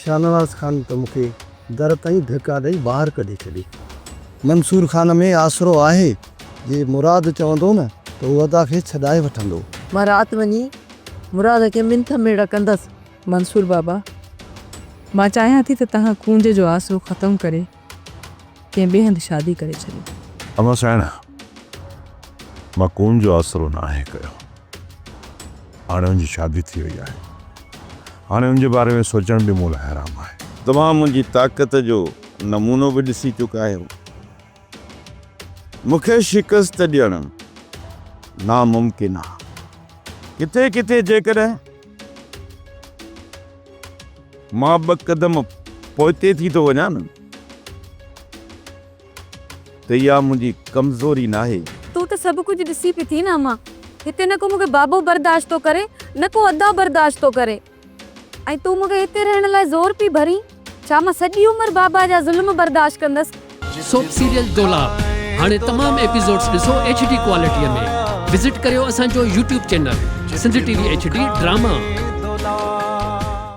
شاهنواز خان ته مون کي در تائين ڌڪا ڏئي ٻاهر ڪڍي ڇڏي. منصور خان ۾ آسرو آهي، جي مراد چوندو نه ته هو ادا کي ڇڏائي وٺندو. مان رات وڃي مراد کي منٿ ميڙ ڪندس. منصور بابا، مان چاهيان ٿي ته توهان ڪونج جو آسرو ختم ڪري ڪنهن ٻئي هنڌ شادي ڪري ڇڏيو. اما سائڻ، مان ڪونج جو آسرو ناهي ڪيو. هاڻي ان جي شادي ٿي وئي آهي. هاڻي ان جي باري ۾ سوچڻ به مون لاء حرام آهي. توهان منهنجي طاقت جو نمونو به ڏسي چڪا آهيو. مون کي شڪست ڏيڻ ناممڪن آهي. ڪٿي ڪٿي جيڪڏهن مان ٻه قدم پوئتي ٿي ٿو وڃان نه ته اها منهنجي ڪمزوري ناهي. تون ته سڀ ڪجهه ڏسين پئي ٿي نه امان. هتي نه ڪو مون کي بابو برداشت ٿو ڪري نه ڪو ادا برداشت ٿو ڪري ۽ تون مون کي هتي رهڻ لاء زور پئي ڀرين. ڇا مان سڄي عمر بابا جا ظلم برداشت ڪندس؟ سوپ سيريل دولاب هاڻي تمام ايپيسوڊز ڏسو ايڇ ڊي ڪوالٽي ۾ وزٽ ڪريو اسان جو YouTube channel Sindh T V H D drama.